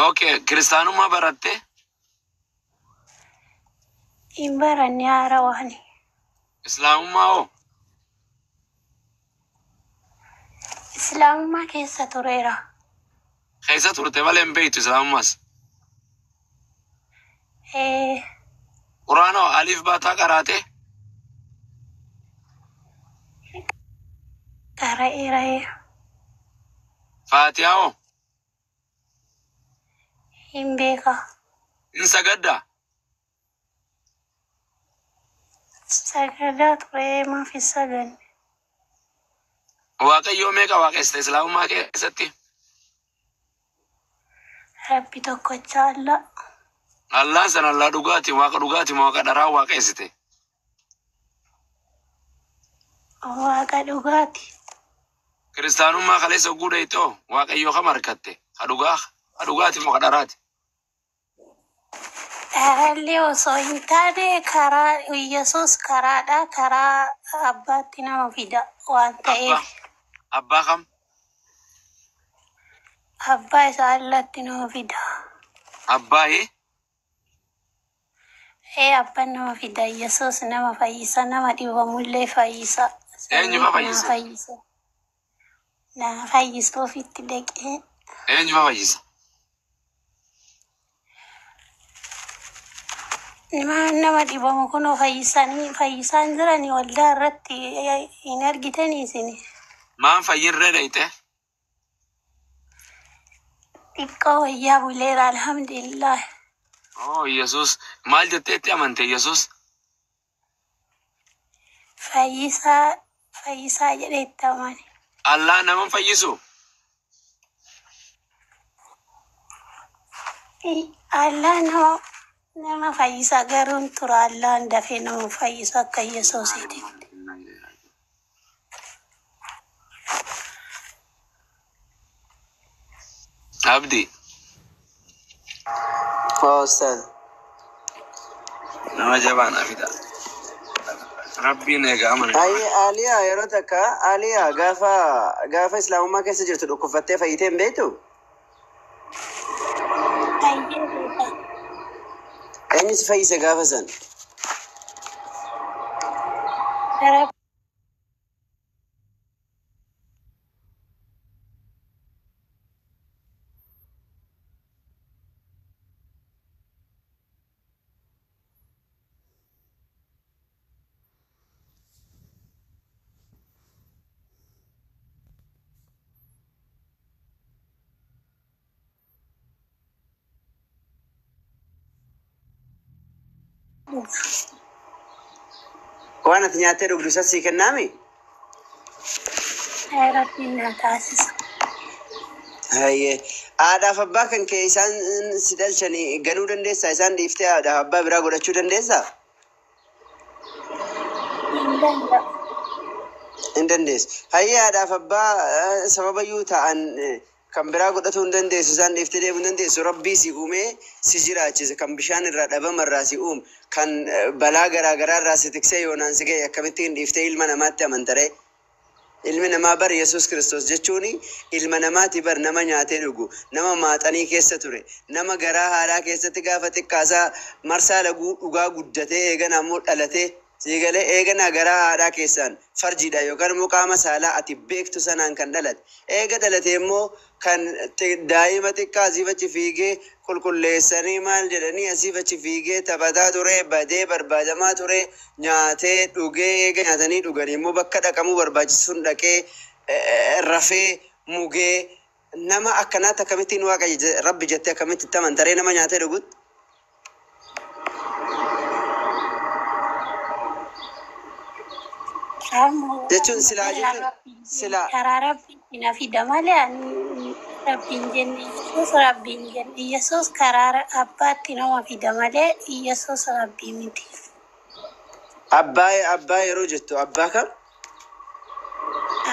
Okay, kiristaanummaa baratte? Hin baranne haarawaani. Islaamummaa hoo? Islaamummaa keessa tureera. Keessa turte malee hin beektu islaamummaas. Ee, Quraana hoo aliif baataa qaraate? Qara'eera. Ee. Faatihaa hoo? Hin beeka. Hin sagaddaa? Sagadaa ture, maaf hin saganne? Waaqayyoo meeqa waaqessite islaamummaa keessatti? Rabbi tokkocha Allah. Allaan sana Allaa dhugaati, waaqa dhugaati moo waaqa dharaa waaqessite? Waaqa dhugaati. Kiristaanummaa kaleessa hogguu dheeyxoo waaqayyoo kam harkatte? Ka dhugaa ka dhugaati moo ka dharaati? Dharallee osoo hin taane karaa Yesuus karaadha. Karaa abbaatti nama fida waan ta'eef. Abbaa kam? Abbaa isa Allaatti nama fida. Abbaa Ee, abbaan nama fida. Yesuus nama fayyisa. Nama dhibamullee fayyisa. Eenyu fa Saniif nama fayyise? fayyisa. Nama fayyisuuf itti dhaqee. Eenyu fa fayyisa? Nama dhibamu kunoo fayyisanii fayyisaan jiranii waldaa irratti hin argitanii isin. Maan fayyinree dheeyxe? Xiqqoo wayyaa buleera, alhamdulillah. Oh, Yesuus maal jettee itti amante Yesuus? Fayyisaa fayyisaa jedhee itti amane. Allaan nama hin fayyisu? Allah nama fayyisa, garuu hin tura. Allaan dafee nama fayyisu akka Yesuusiiti. Abdi. Oh, Ustaz. Nama jabaan afida. Rabbiin eega amane. Ayi Aliyaa, yeroo takka Aliyaa gaafa islaamummaa keessa jirtu dhukkubfattee fayyitee hin beektu? Fayyee beeka. Eenyu si fayyise gaafa san? Gara Waan ati nyaattee dhugdu isa sii kennaami? Rabbiin na taasisa. Hayyee. Haadhaaf abbaa kan kee isaan si dhalchanii ganuu dandeessaa? Isaan dhiiftee haadhaaf abbaa biraa godhachuu dandeessaa? Hin danda'u. Hin dandeessu. Hayyee, haadhaaf abbaa sababayyuu ta'an kan biraa godhatuu hin dandeessu, isaan dhiiftee deemuu hin dandeessu. Rabbii si uumee si jiraachise, kan bishaan irraa dhabama irraa si uume, kan balaa garaa garaa irraa si tiksee yoonaan si ga'e akkamittiin dhiiftee ilma namaatti amantaree? Ilmi namaa bar Yesuus Kiristoos jechuun ilma namaati bar, nama nyaatee dhugu, nama maaxanii keessa ture, nama garaa haadhaa keessatti gaafa xiqqaasaa marsaa laguu dhugaa guddatee eegana immoo dhalatee siigalee eeganaa garaa haadhaa keessaan farjiidha yookaan immoo qaama saalaa ati beektu sanaan kan dhalate. Eega dhalate immoo kan daa'ima xiqqaa asiif achi fiigee qulqulleessanii maal jedhanii asiif achi fiigee taphataa ture, badee barbaadamaa ture, nyaatee dhugee, eega nyaatanii dhuganii immoo bakka dhaqamuu barbaachisuun dhaqee rafee mugee, nama akkanaatti akkamittiin waaqa rabbi jettee akkamitti itti amantaree, nama nyaatee dhugutti? Jechuun silaa jechuun silaa Karaa rabbiitti na fida malee ani rabbiin jenne, Yesuus rabbiin jenne. Yesuus karaa abbaatti nama fida malee Yesuus rabbii miti. Abbaa yeroo jettu abbaa kam?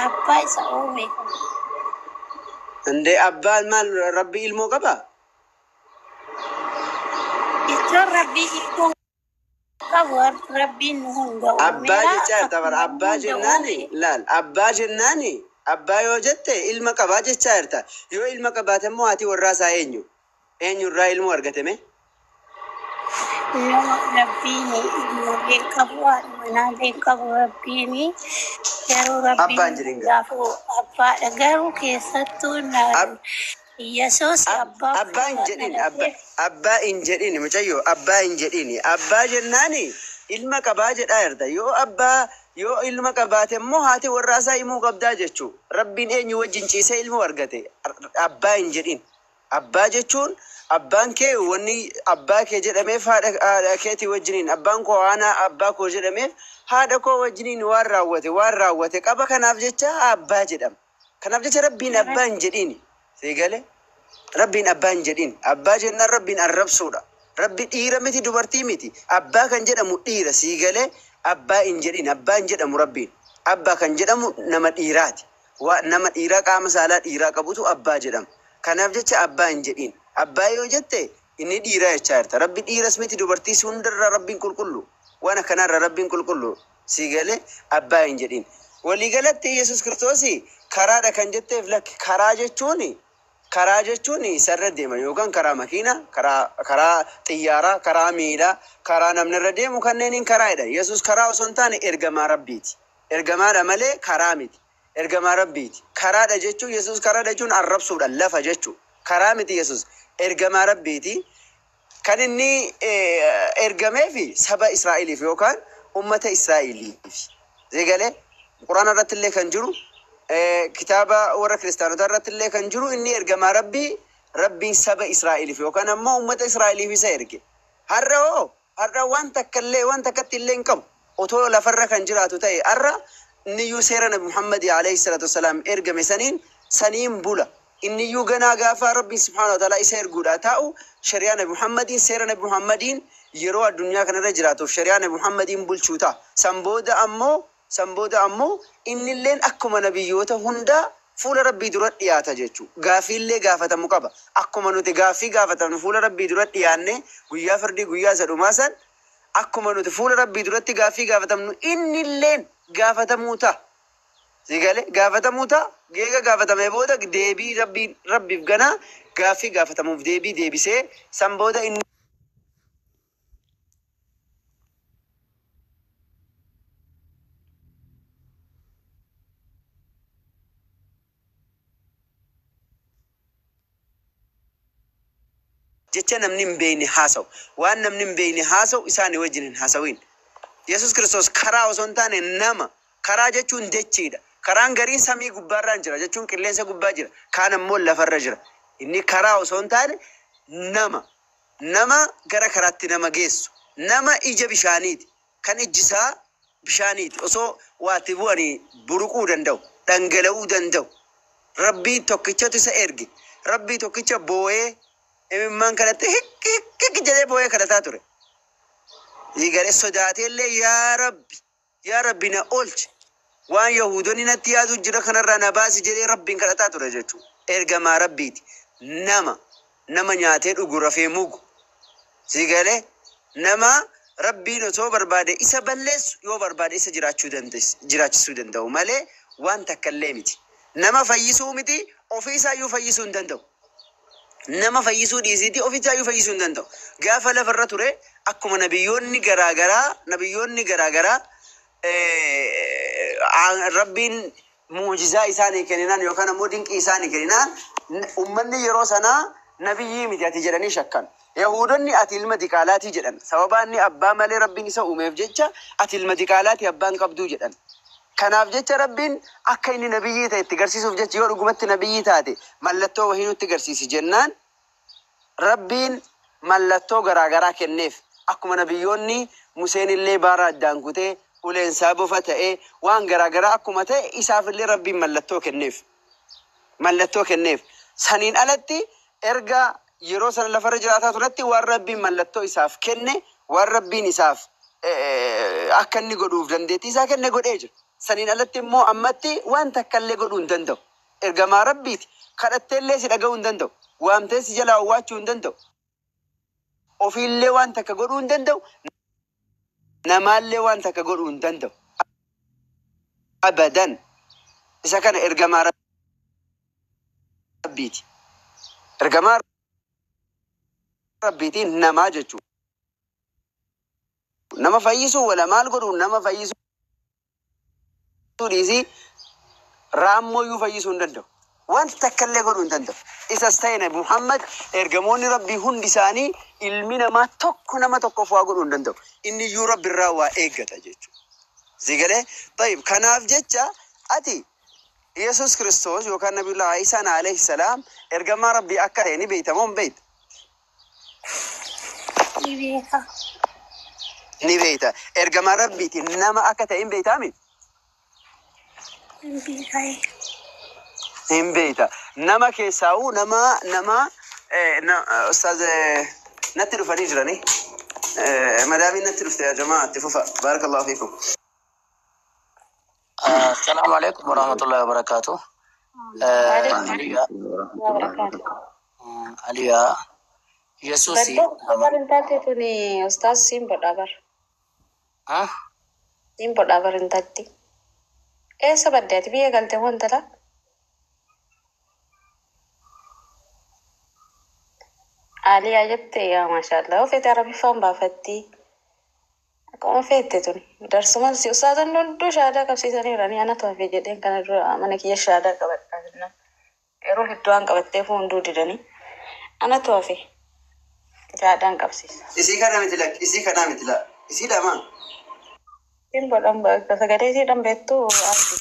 Abbaa isa uume. Indee, abbaan maal, rabbi ilmoo qabaa? Jechuun rabbii ilmoo qabu, rabbiin nu hunda Abbaa uumeera. jechaa jirta bara. Akkuma nu Abbaa hunda jennaani uume. laal, abbaa jennaani abbaa yoo jette ilma qabaa jechaa jirta. Yoo ilma qabaate immoo haati warraa isaa eenyu? Eenyurraa ilmoo argate mee? Nama Rabbiin ijoollee qabu, haadha manaallee qabu Rabbiin garuu Rabbiin Abbaan jedhin gaa. gaafa abbaadha, garuu keessattuu Yesuus abbaa Abbaa hin ofirraa jedhin, dhalatee. Abbaa hin jedhin mucayyoo, abbaa hin jedhin. Abbaa jennaani ilma qabaa jedhaa jirta. Yoo abbaa, yoo ilma qabaate immoo haati warraasaa himuu qabdaa jechuu. Rabbiin eenyu wajjin ciisee ilmoo argate? Abbaa hin jedhin. Abbaa jechuun abbaan kee, wanni abbaa kee jedhameef haadha keetii wajjiniin, abbaan koo haana abbaa koo jedhameef haadha koo wajjiniin waan raawwate qaba, kanaaf jecha abbaa jedhama. Kanaaf jecha Rabbiin abbaa hin jedhin. Seegale, Rabbiin abbaa hin jedhin. Abbaa jennaan Rabbiin arrabsuudha. Rabbi dhiira miti, dubartii miti. Abbaa kan jedhamu dhiira. Siigalee, abbaa hin jedhin. Abbaa hin jedhamu Rabbiin. Abbaa kan jedhamu nama dhiiraati. Waa nama dhiiraa, qaama saalaa dhiiraa qabutu abbaa jedhama. Kanaaf jecha abbaa hin jedhin. Abbaa yoo jette inni dhiiraa jechaa jirta. Rabbi dhiiras miti, dubartiis, hundarraa Rabbiin qulqullu. Waan akkanaarraa Rabbiin qulqullu. Siigalee, abbaa hin jedhin. Waliigalatti Yesus Kiristoos karaadha kan jetteef, lakki, karaa jechuun isarra deema yookaan karaa makiina, karaa xiyyaaraa, karaa miilaa, karaa namni irra deemu kanneeniin karaadha. Yesus karaa osoo hin taane ergamaa Rabbiiti. Ergamaadha malee karaa miti. Ergamaa Rabbiiti. Karaadha jechuun, Yesus karaadha jechuun arrabsuudha, lafa jechuudha. Karaa miti Yesus. Ergamaa Rabbiiti. Kan inni ergameefi saba Israa'eliif yookaan ummata Israa'eliif. Zeegalee, Quraana irratti illee kan jiru, kitaaba warra kiristaanotaa irratti illee kan jiru, inni ergamaa Rabbii, Rabbiin saba Israa'eliif yookaan ammoo ummata Israa'eliif isa erge. Har'a hoo, har'a waan takka illee, waan takkatti illee hin qabu. Otoo lafarra kan jiraatu ta'e har'a inniyyuu seera Nabi Muhammad alayhi salatu wasalaam ergame saniin bula. Inniyyuu ganaa gaafa Rabbiin subhaanahu wa ta'ala isa erguudha taa'u shari'aa Nabi Muhammadiin, seera Nabi Muhammadiin yeroo addunyaa kanarra jiraatuuf shari'aa Nabi Muhammadiin bulchuu ta'a. San booda ammoo innilleen akkuma nabiyyoota hundaa fuula Rabbii dura dhiyaata jechuudha. Gaaffiillee gaafatamu qaba. Akkuma nuti gaaffii gaafatamnu fuula Rabbii dura dhiyaanne, guyyaa firdii, guyyaa isa dhumaa san, akkuma nuti fuula Rabbii duratti gaaffii gaafatamnu innilleen gaafatamuu ta'a. Sigalee, gaafatamuu ta'a. Geega gaafatamee booda deebii Rabbiin, Rabbiif ganaa gaaffii gaafatamuuf deebii deebisee san booda inni jecha namni hin beekne haasa'u. Waan namni hin beekne haasa'u isaanii wajjin hin haasa'in. Yesus Kiristoos karaa osoo hin taane nama. Karaa jechuun dachiidha. Karaan gariin samii gubbaarraan jira jechuun qilleensa gubbaa jira. Kaan ammoo lafarra jira. Inni karaa osoo hin taane nama. Nama gara karaatti nama geessu. Nama ija bishaaniiti. Kan ijjisaa bishaaniiti. Osoo waatti bu'anii buruquu danda'u. Dhangala'uu danda'u. Rabbii tokkichatu isa erge. Rabbii tokkicha boo'ee imimmaan kadhattee hik hik hik jedhee boo'ee kadhataa ture. Garee sodaateellee, "Yaa Rabbi, yaa Rabbi, na oolchi. Waan Yahudoonni natti yaadu jira kanarraa na baasi," jedhee Rabbiin kadhataa ture jechuudha. Ergamaa Rabbiiti. Nama nyaatee dhugu, rafee mugu. Sigalee, nama Rabbiin osoo barbaade isa balleessu, yoo barbaade isa jiraachuu dandeessu, jiraachisuu danda'u malee waan takka illee miti. Nama fayyisuu miti, ofiisaayyuu fayyisuu hin danda'u. Nama fayyisuu dhiisiiti, ofiisaayyuu fayyisuu hin danda'u. Gaafa lafarra ture akkuma nabiyyoonni garaagaraa Rabbiin muujizaa isaanii kenninaan yookaan ammoo dinqii isaanii kenninaan, ummanni yeroo sanaa nabiyyii miti ati jedhanii shakkan. Yahuudonni "Ati ilma diqaalaatii" jedhan. Sababa inni abbaa malee Rabbiin isa uumeef jecha "Ati ilma diqaalaatii, abbaan qabduu" jedhan. Kanaaf jecha Rabbiin akka inni nabiyyii ta'e itti garsiisuuf jecha, "Yoo dhugumatti nabiyyii taate mallattoo wahii nutti garsiisi" jennaan, Rabbiin mallattoo garaagaraa kenneef. Akkuma nabiyyoonni, Museen illee baara addaan kutee uleensaa bofa ta'ee waan garaagaraa akkuma ta'e, isaaf illee Rabbiin mallattoo kenneef. Mallattoo kenneef. Saniin alatti erga yeroo sana lafarra jiraataa turetti waan Rabbiin mallattoo isaaf kenne, waan Rabbiin isaaf akka inni godhuuf dandeettii isaa kenne godhee jira. Saniin alatti immoo ammatti waan takka illee godhuu hin danda'u. Ergamaa Rabbiiti. Kadhattee illee si dhaga'uu hin danda'u. Waamtee si jalaa owwaachuu hin danda'u. Ofiillee waan takka godhuu hin danda'u. Namaallee waan takka godhuu hin danda'u. Abadan. Isa kana ergamaa Rabbiiti. Ergamaa Rabbiitiin namaa jechuudha. Nama fayyisuu wala maal godhu, nama fayyisuu dhiisii raammoyyuu fayyisuu hin danda'u. Wanta takka illee godhuu hin danda'u. Isas ta'e Nabi Muhammad, ergamoonni Rabbii hundi isaanii, ilmi namaa tokko nama tokkoof waa godhuu hin danda'u. Inni iyyuu Rabbi irraa waa eeggata jechuudha. Si galee? Tayyib, kanaaf jecha ati Yesus Kiristoos yookaan Nabiyullah Isaan alayhi salaam ergamaa Rabbii akka ta'e ni beekta moo hin beektu? Ni beeka. Ni beekta. Ergamaa Rabbiiti nama akka ta'e hin beektaa miti? Hin beeka. Hin beekta. Nama keessaa'uu nama ustaaz natti dhufanii jiranii. Madaamiin natti dhufte, yaa jamaa, itti fufa. Barakallahu fiikum. Assalamu alaikum warahmatullahi wabarakatuh. Waalaikum Aliya, wabarakatuh. Aliya, Yesuusi Baddoo nama. bar intalti tuni ustaaz siin bodha bar. Ah? Siin bodha bar intalti. Eessa badde ati, biyya galte moo intala? Aliyaa jette, yaa maashaallah. Ofeete Arabiffaan baafatti. Akkuma feette tuni. Darsuman si ustaazonni hunduu shaadaa qabsiisaniirani, anatu hafe jedheen kana dura mana kiyya shaadaa qabadhaa jennaan. Yeroo hedduu waan qabatteef hunduu didanii. Anatu hafe shaadaan qabsiisa. Isii kana miti lakki, isii kana miti la. Isii lama. Siin bodhan sagalee isiidhaan beektu argi.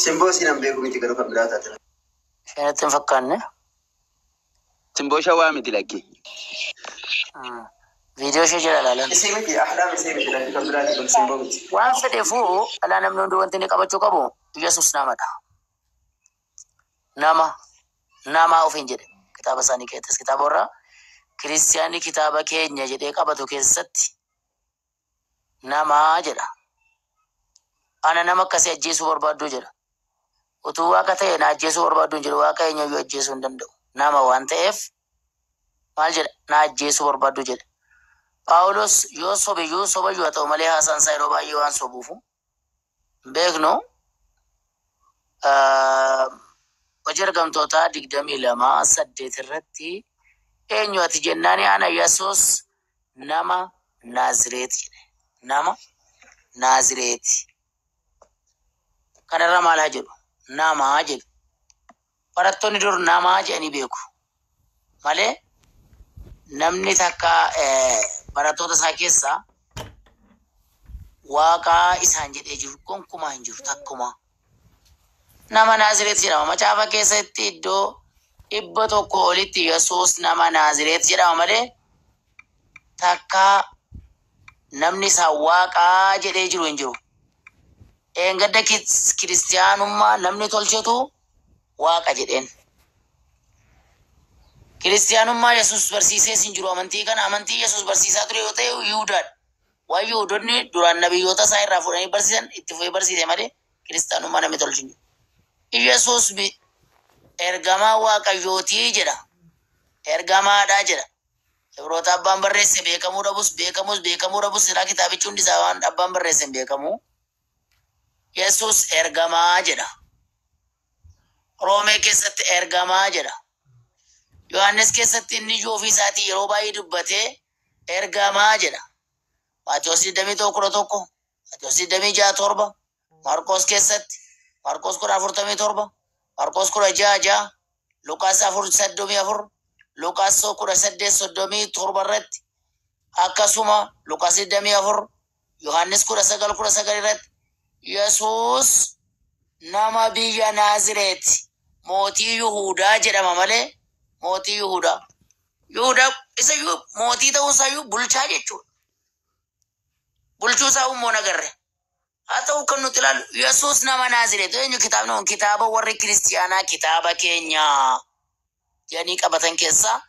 Simboo siin hin beeku miti, garuu kan biraa taate. Isheenatti hin fakkaanne. Simboo shawaa miti lakki. Viidiyoo ishee jala ilaalan. Isii miti, ahlaam isii miti lakki, kan biraati kun simboo miti. Waan fedheefuu dhalaa namni hundi wanti inni qabachuu qabu Yesuus namadha. Nama namaa ofiin jedhe kitaaba isaanii keessatti, kitaaba warra kiristiyaanii kitaaba keenya jedhee qabatu keessatti namaa jedha. Ana nama akkasii ajjeesuu barbaaddu jedha. Utuu waaqa ta'e na ajjeesuu barbaaddu hin jedhu, waaqa eenyuyyuu ajjeesuu hin danda'u. Nama waan ta'eef maal jedha, na ajjeesuu barbaaddu jedha. Phaawulos yoo sobiyyuu sobayyuu haa ta'u malee haasaan isaa yeroo baay'ee waan sobuufu hin beeknu. Hojii ergamtootaa 22:8 irratti eenyu ati jennaan ana Yesuus nama Naazireet jedhe. Nama Naazireeti. Kanarra maal haa jedhu? Namaa jedhu. Barattoonni dur namaa jedhanii beeku. Malee namni takka barattoota isaa keessaa waaqaa isaan jedhee jiru gonkumaa hin jiru takkumaa. Nama Naazireet jedhama. Macaafa keessatti iddoo 100 olitti Yesuus nama Naazireet jedhama malee takka namni isaa waaqaa jedhee jiru hin jiru. Eengadda kiristiyaanummaa namni tolchetu waaqa jedheen. Kiristiyaanummaa Yesuus barsiisees hin jiru. Amantii kana amantii Yesuus barsiisaa ture yoo ta'e Yihudaadha. Waan Yihudoonni duraan nabiyyoota isaa irraa fuudhanii barsiisan itti fufee barsiise malee kiristiyaanummaa namni tolchu hin jiru. Yesuus ergamaa Waaqayyootii jedha. Ergamaadha jedha. Ibroota abbaan barreesse beekamuu dhabus, beekamus beekamuu dhabus, silaa kitaabichi hundi isaa waan abbaan barreesse hin beekamu. Yesuus ergamaa jedha. Roomee keessatti ergamaa jedha. Yohaannis keessatti inni iyyuu ofii isaatii yeroo baay'ee dubbatee ergamaa jedha. Maatiyos 21:11, Maatiyos 26:7, Marqos keessatti, Marqos 10:47, Marqos 16:6, Luqaas 4:34, Luqaas 18:37 irratti, akkasuma Luqaas 24, Yohaannis 19:19 irratti Yesuus nama biyya Naazireet mootii Yihuudaa jedhama malee mootii Yihuudaa. Yihuudaa isa iyyuu mootii ta'uu isaa iyyuu bulchaa jechuudha. Bulchuu isaa immoo nagarre. Haa ta'u, kan nuti ilaallu Yesuus nama Naazireet eenyu, kitaabni kun kitaaba warri kiristiyaanaa kitaaba keenya jedhanii qabatan keessaa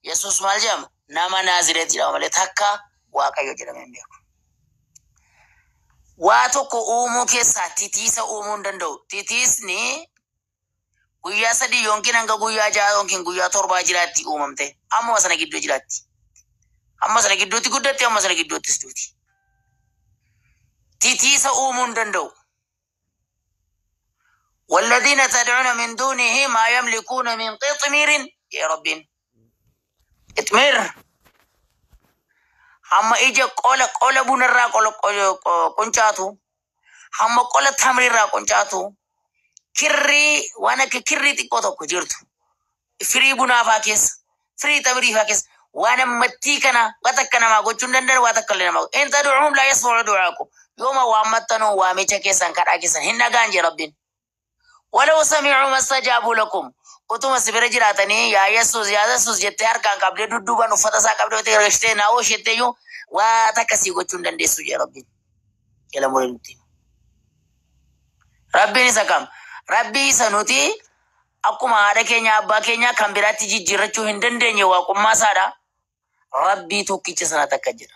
Yesuus maal jedhama? Nama Naazireet jedhama malee takka Waaqayyo jedhamee hin beeku. Waa tokko uumuu keessaa titiisa uumuu hin danda'u. Titiisni guyyaa 3 yookiin hanga guyyaa 6 yookiin guyyaa 7 jiraatti uumamte. Amma sana gidduu jiraatti. Amma sana gidduutti guddatti, amma sana gidduuttis duuti. Titiisa uumuu hin danda'u. والذين تدعون من دونه ما يملكون من قطمير يا ربين. Qixmiir hamma ija qola qola bunarraa qola quncaatu, hamma qola tamriirraa quncaatu, kirrii waan akka kirrii xiqqoo tokko jirtu firii bunaa faa keessa, firii tamirii faa keessa, waan ammattii kana waan takka namaa gochuu hin danda'an, waan takka illee namaa in tad'uuhum laa yasma'u du'aakum, yooma waammattanuu waamicha keessan, kadhaa keessan hin dhagaan jee Rabbiin. Walaw sami'uu mastajaabu lakum, utuma si bira jiraatanii yaa Yesuus, yaa Yesuus jettee harkaan qabdee, dudduubaan uffata isaa qabdee galchitee naa ooshettee iyyuu waa takka sii gochuu hin dandeessu jee Rabbiin. Jala muree nutti. Rabbiin isa kam? Rabbii isa nuti akkuma haadha keenya, abbaa keenya kan biraatti jijjiirrachuu hin dandeenye, waaqummaa isaadha. Rabbii tokkicha sana takka jedha.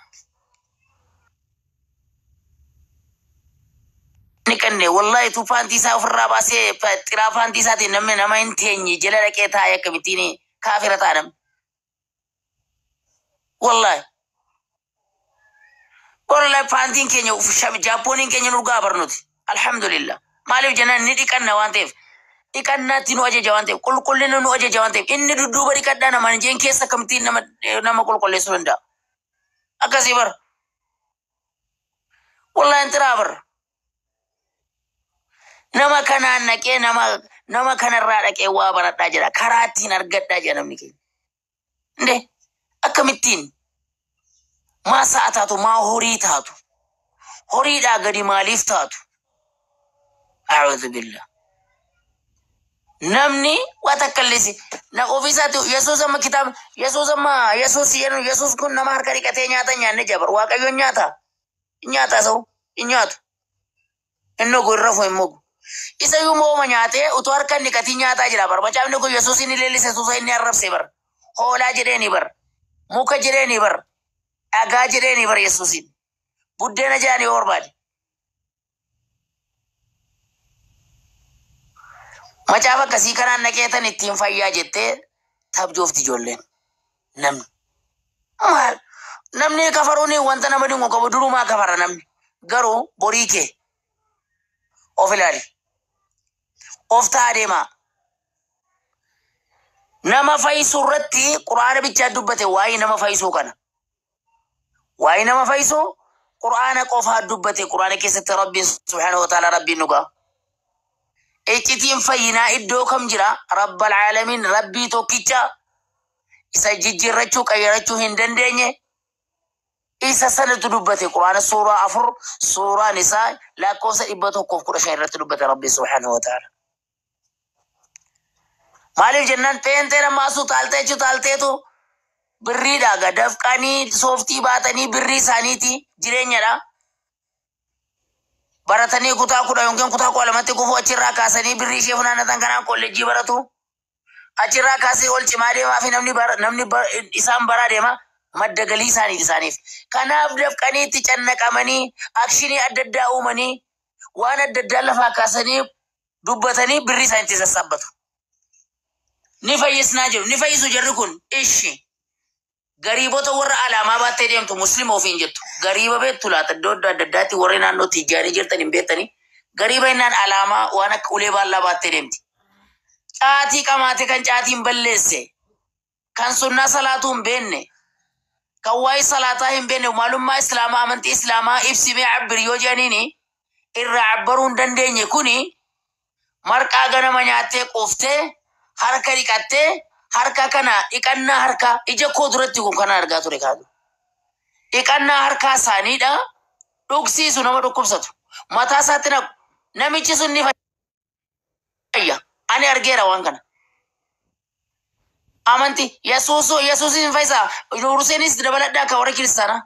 Inni qanne wallahi tu paantii isaa ofirraa baasee xiraa paantii isaatiin namni nama hin teenye jala dhaqee taa'ee akkamittiin kaafira ta'a namni. Wallahi. Wallahi paantiin keenya jaappooniin keenya nu gaa barnuti. Alhamdulillah. Maaliif jennaan ni dhiqanna waan ta'eef. Dhiqannaatti nu ajaja waan ta'eef. Qulqullina nu ajaja waan ta'eef. Inni dudduuba dhiqadhaa namaan jeen keessa akkamittiin nama qulqulleessuu danda'a? Akkasii bara. Wallahi hin xiraa bara. Nama kanaan dhaqee nama kanarraa dhaqee waa baradhaa jedha. Karaa ittiin argadhaa jedha namni keenya. Inde akkamittiin maa sa'a taatu, maa horii taatu, horiidhaa gadi maaliif taatu? A'uudhu billah. Namni waa takka illee si na ofiisaatti Yesuus amma kitaaba Yesuus amma Yesuus jedhu, Yesuus kun nama harka dhiqatee nyaata nyaanne jabar. Waaqayyoon nyaata, hin nyaata, sa'u hin nyaatu, hin dhugu, hin rafu, hin mugu. Isa iyyuu mooma nyaatee utuu harka hin dhiqatiin nyaataa jira bar. Macaafni kun Yesuus inni leellise, Yesuus inni arrabse bar, hoolaa jedheeni bar, muka jedheeni bar, dhagaa jedheeni bar, Yesuusin buddeena jedhanii yoo barbaade. Macaafa akkasii kanaan naqeetan ittiin fayyaa jettee tabjoofti ijoolleen. Namni maal, namni kafaruun wanta nama dinqu qabu, durumaa kafara namni. Garuu borii kee of ilaali, of ta'a deemaa. Nama fayyisuu irratti Quraana bichaa dubbate. Waa'ee nama fayyisuu kana, waa'ee nama fayyisuu Quraana qofaa dubbate. Quraana keessatti Rabbiin subhaanahu wa ta'ala, Rabbiin dhugaa. Iccitiin fayyinaa iddoo kam jira? Rabbal caalamiin, Rabbii tokkicha isa jijjiirrachuu qayyarachuu hin dandeenye, isa sanatu dubbate. Quraana suuraa 4, suuraan isaa lakkoofsa 115 irratti dubbate Rabbiin subhaanahu wa ta'ala. Maaliif jennaan pheenxeen ammaa asuu taalteechu taalteetu birriidha gadafqanii sooftii baatanii birrii isaaniiti jireenyadha. Baratanii kutaa 10 yookiin kutaa 12tti kufuu, achirraa kaasanii birrii ishee funaannatan kanaan kolleejjii baratu. Achirraa kaasee ol cimaa deemaa fi namni isaan baraa deema, madda galii isaaniiti isaaniif. Kanaaf dafqanii itti cannaqamanii akshinii adda addaa uumanii waan adda addaa lafaa kaasanii dubbatanii birrii isaanii itti sassaabbatu. Ni fayyisnaa jiru. Ni fayyisu jarri kun. Ishi. Gariibota warra alaamaa baattee deemtu Musliima ofiin jettu. Gariiba beektu laata? Iddoo adda addaatti warri naannoo Tijjaanii jirtan hin beektanii. Gariiba innaan alaamaa waan akka ulee baallaa baattee deemti. Caatii qamaate, kan caatiin balleesse, kan sunnaa salaatuu hin beekne, kan waa'ee salaataa hin beekne, maalummaa Islaamaa, amantii Islaamaa ibsimee cabbir yoo jedhaniini irraa cabbaruu hin dandeenye, kuni marqaa ganama nyaattee quuftee harka dhiqattee, harka kana dhiqannaa harkaa ija koo duratti kun kana argaa ture kaatu. Dhiqannaa harkaa isaaniidha dhugsiisu, nama dhukkubsatu. Mataa isaatti naqu. Namichi sun ni fayya. Ani argeera waan kana. Amanti Yesuus, Yesuus hin fayyisaa. Nuuruseenis dabaladhaa akka warra kiristaanaa.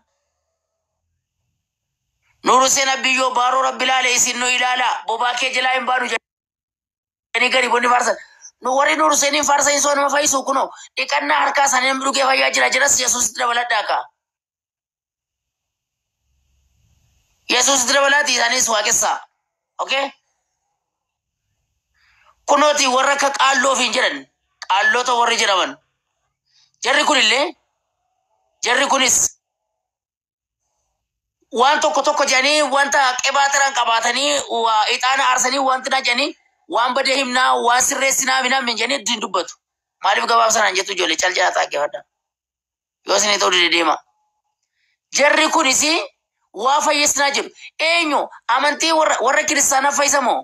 Nuuruseen abbiyyoo baaroo rabbi ilaale, isin nu ilaala, bobaa kee jalaa hin baanu jedhanii gariibonni faarsan. Nu warri Nuuruseen faarsan hin soo nama fayyisu, kunoo dhiqannaa harkaa isaanii namni dhugee fayyaa jira jedhas. Yesuusitti dabaladhaa akka. Yesuusitti dabalaati isaanis waaqessaa. Okay? Kunooti warra akka qaalloo ofiin jedhan, qaallota warri jedhaman. Jarri kunillee, jarri kunis waan tokko tokko jedhanii wanta qibaatiraan qabaatanii waa ixaana aarsanii wanti na jedhanii waan badee himnaa, waan sirreessinaa minaa min jedhanii ittiin dubbatu. Maaliif gabaabsanaan jettu, ijoollee cal jedhaa taaggeeffadha. Yoo isinii ta'uu dide deema. Jarri kunis waa fayyisnaa jedhu. Eenyu amantii warra kiristaanaa fayyisamoo?